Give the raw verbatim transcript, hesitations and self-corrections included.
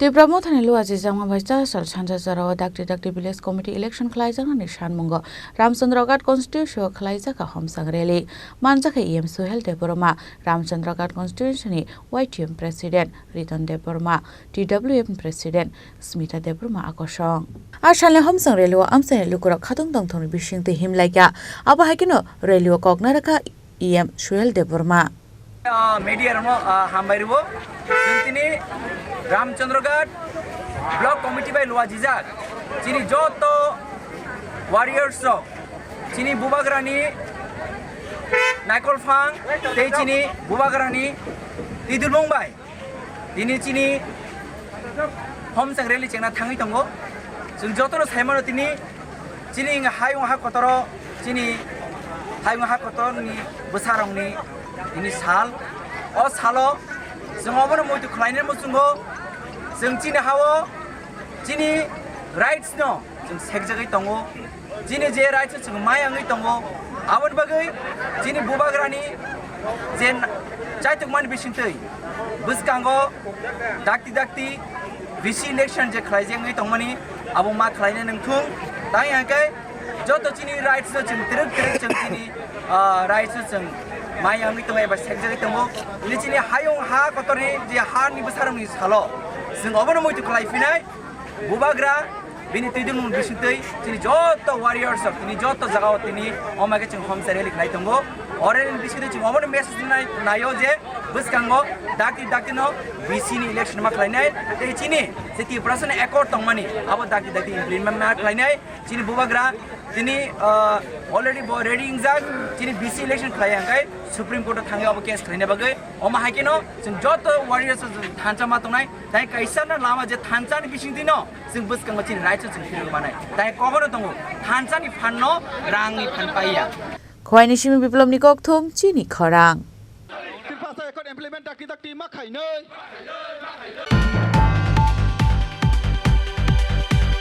Tipra Mothani Luajijakma bai cha sal sanja jorao Dakti Dakti Village Committee election khlaijaknani sanmungo Ramchandra Ghat constituency o khlaijak homsang rally. Manjakha E M Suhel Debbarma, Ramchandra Ghat constituency ni Y T M president Riton Debbarma, T W F president Smita Debbarma akosong. A salni homsang rally o amchaini lukurok khatung tongthokni bisingtwi himlaikha. Abo hai kheno rally o kok narakha E M Suhel Debbarma. Ah, media rokno, ah, hambai rwo. Chwng tini Ramchandra Ghat Block Committee bai luajijak chini joto warriors rok, chini bubagrani naikolphang tei chini bubagrani twidulmung bai tini chini homsang rally chengna thangwi tongo. Chwng jotono saimano tini chini hayung ha kotoro, chini hayung ha kotorni bwsarokni tini sal. O salo chwng obono muitu khlainai muchungo. Chwng chini hao chini rights no chwng sekjagwi tongo. Chini je rights chwng mai wngwi tongo, aboni bagwi chini bubagrani je na-, chaitukmani bisingtwi bwskango dakti dakti V C election je khlaijak wngwi tongmani, abo ma khlainai nangthung. Tang hwnkhe joto chini rights no chwng twrwk twrwk chwng chini, ah, rights no chwng mai wngwi tongo eba sekjagwi tongo. Chini, chini hayung ha kotorni je hani bwsarokni salo chwng obono muitu khlai phinai. Bubagra bini twidulmung bisingtwi chini joto warriors rok tini joto jagao tini omage chwng homsa rally khlai tongo. O rally ni bisingtwi chwng omono message nai, naio je bwskango dakti dakti no V C ni election ma khlainai tei chini je Tiprasa ni accord tongmani abo dakti dakti implement ma khlainai. Chini bubagra tini, ah, already bo ready wngjak chini V C election khlai hwnkhe Supreme Court o thangwi abo case khlaina bagwi. Omo hai kheno chwng joto warriors rok thansa ma tongnai. Tai kaisa no lama je thansa ni bising dino chwng bwskango chini rights o chwng phirwi manai. Tai kogono tongo thansa ni phan no rang ni phan paiya. Khowai ni simi Biplop ni kokthum chini khorang. Tiprasa accord implement dakti dakti ma khainai.